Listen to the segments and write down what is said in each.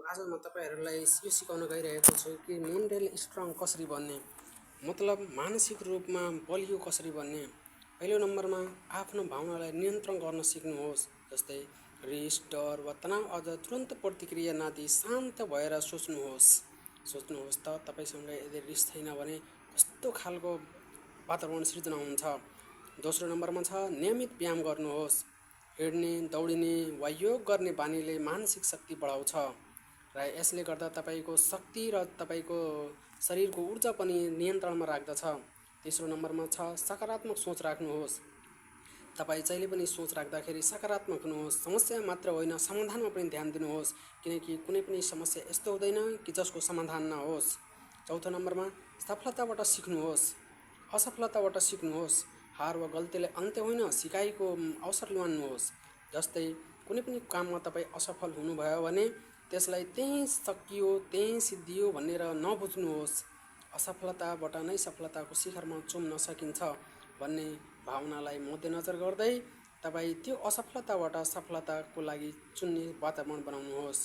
आज म तपाईँहरूलाई यो सिकाउन गइरहेको छु कि मेन्टल स्ट्रङ कसरी बन्ने, मतलब मानसिक रूपमा बलियो कसरी बन्ने। पहिलो नम्बरमा आफ्नो भावनालाई नियन्त्रण गर्न सिक्नुहोस्। जस्तै रिस, डर वा तनाव अझ तुरन्त प्रतिक्रिया नदिई शान्त भएर सोच्नुहोस् त तपाईँसँग यदि रिस छैन भने कस्तो खालको वातावरण सिर्जना हुन्छ। दोस्रो नम्बरमा छ नियमित व्यायाम गर्नुहोस्। हिँड्ने, दौडिने वा योग गर्ने बानीले मानसिक शक्ति बढाउँछ र यसले गर्दा तपाईँको शक्ति र तपाईँको शरीरको ऊर्जा पनि नियन्त्रणमा राख्दछ। तेस्रो नम्बरमा छ सकारात्मक सोच राख्नुहोस्। तपाईँ जहिले पनि सोच राख्दाखेरि सकारात्मक हुनुहोस्। समस्या मात्र होइन, समाधानमा पनि ध्यान दिनुहोस्, किनकि कुनै पनि समस्या यस्तो हुँदैन कि जसको समाधान नहोस्। चौथो नम्बरमा सफलताबाट सिक्नुहोस्, असफलताबाट सिक्नुहोस्। हार वा गल्तीलाई अन्त्य होइन, सिकाइको अवसर मान्नुहोस्। जस्तै कुनै पनि काममा तपाईँ असफल हुनुभयो भने त्यसलाई त्यहीँ सकियो, त्यहीँ सिद्धियो भनेर नबुझ्नुहोस्। असफलताबाट नै सफलताको शिखरमा चुम्न सकिन्छ भन्ने भावनालाई मध्यनजर गर्दै तपाईँ त्यो असफलताबाट सफलताको लागि चुन्ने वातावरण बनाउनुहोस्।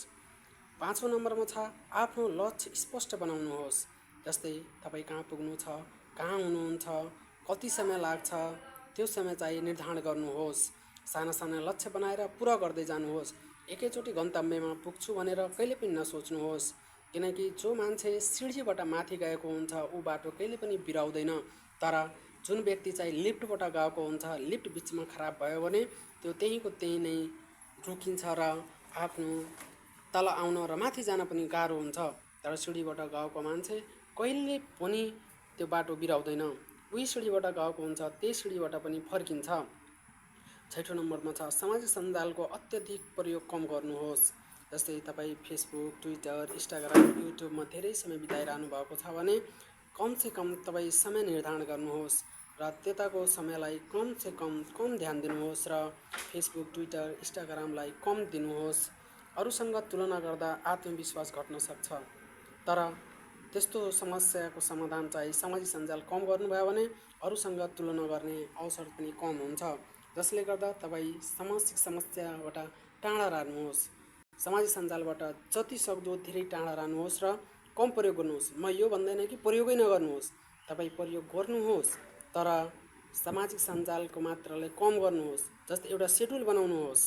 पाँचौँ नम्बरमा छ आफ्नो लक्ष्य स्पष्ट बनाउनुहोस्। जस्तै तपाईँ कहाँ पुग्नु छ, कहाँ हुनुहुन्छ, कति समय लाग्छ, त्यो समय चाहिँ निर्धारण गर्नुहोस्। साना साना लक्ष्य बनाएर पुरा गर्दै जानुहोस्। एकैचोटि गन्तव्यमा पुग्छु भनेर कहिले पनि नसोच्नुहोस्, किनकि जो मान्छे सिँढीबाट माथि गएको हुन्छ ऊ बाटो कहिले पनि बिराउँदैन। तर जुन व्यक्ति चाहिँ लिफ्टबाट गएको हुन्छ, लिफ्ट बिचमा खराब भयो भने त्यो त्यहीँको त्यहीँ नै रोकिन्छ र आफ्नो तल आउन र माथि जान पनि गाह्रो हुन्छ। तर सिँढीबाट गएको मान्छे कहिले पनि त्यो बाटो बिराउँदैन, उही सिँढीबाट गएको हुन्छ, त्यही सिँढीबाट पनि फर्किन्छ। छैठौँ नम्बरमा छ सामाजिक सञ्जालको अत्यधिक प्रयोग कम गर्नुहोस्। जस्तै तपाईँ फेसबुक, ट्विटर, इन्स्टाग्राम, युट्युबमा धेरै समय बिताइरहनु भएको छ भने कमसेकम तपाईँ समय निर्धारण गर्नुहोस् र त्यताको समयलाई कम ध्यान दिनुहोस् र फेसबुक, ट्विटर, इन्स्टाग्रामलाई कम दिनुहोस्। अरूसँग तुलना गर्दा आत्मविश्वास घट्न सक्छ, तर त्यस्तो समस्याको समाधान चाहिँ सामाजिक सञ्जाल कम गर्नुभयो भने अरूसँग तुलना गर्ने अवसर पनि कम हुन्छ, जसले गर्दा तपाईँ सामाजिक समस्याबाट टाढा रहनुहोस्। सामाजिक सञ्जालबाट जति सक्दो धेरै टाढा रहनुहोस् र कम प्रयोग गर्नुहोस्। म यो भन्दैन कि प्रयोगै नगर्नुहोस्, तपाईँ प्रयोग गर्नुहोस्, तर सामाजिक सञ्जालको मात्रालाई कम गर्नुहोस्। जस्तै एउटा सेड्युल बनाउनुहोस्।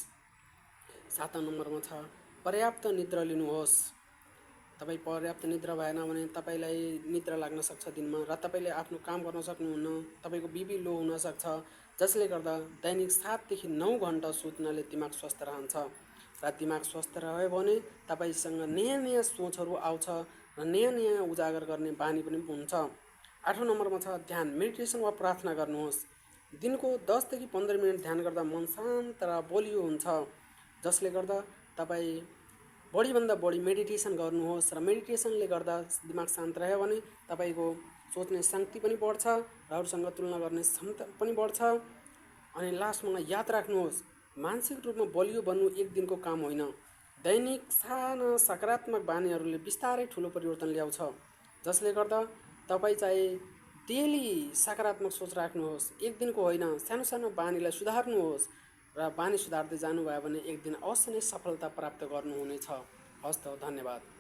सातौँ नम्बरमा छ पर्याप्त निद्रा लिनुहोस्। तपाईँ पर्याप्त निद्रा भएन भने तपाईँलाई निद्रा लाग्न सक्छ दिनमा र तपाईँले आफ्नो काम गर्न सक्नुहुन्न, तपाईँको बिपी लो हुनसक्छ, जसले गर्दा दैनिक 7 देखि 9 घन्टा सुत्नाले दिमाग स्वस्थ रहन्छ र दिमाग स्वस्थ रह्यो भने तपाईँसँग नयाँ नयाँ सोचहरू आउँछ र नयाँ नयाँ उजागर गर्ने बानी पनि हुन्छ। आठौँ नम्बरमा छ ध्यान, मेडिटेसन वा प्रार्थना गर्नुहोस्। दिनको 10 देखि 15 मिनट ध्यान गर्दा मन शान्त र बलियो हुन्छ, जसले गर्दा तपाईँ बढीभन्दा बढी मेडिटेसन गर्नुहोस् र मेडिटेसनले गर्दा दिमाग शान्त रह्यो भने तपाईँको सोच्ने शक्ति पनि बढ्छ र अरूसँग तुलना गर्ने क्षमता पनि बढ्छ। अनि लास्टमा याद राख्नुहोस्, मानसिक रूपमा बलियो बन्नु एक दिनको काम होइन। दैनिक साना सकारात्मक बानीहरूले बिस्तारै ठुलो परिवर्तन ल्याउँछ, जसले गर्दा तपाईँ चाहिँ डेली सकारात्मक सोच राख्नुहोस्। एक दिनको होइन, सानो सानो बानीलाई सुधार्नुहोस् र बानी सुधार्दै जानुभयो भने एक दिन अवश्य नै सफलता प्राप्त गर्नुहुनेछ। हस्त, धन्यवाद।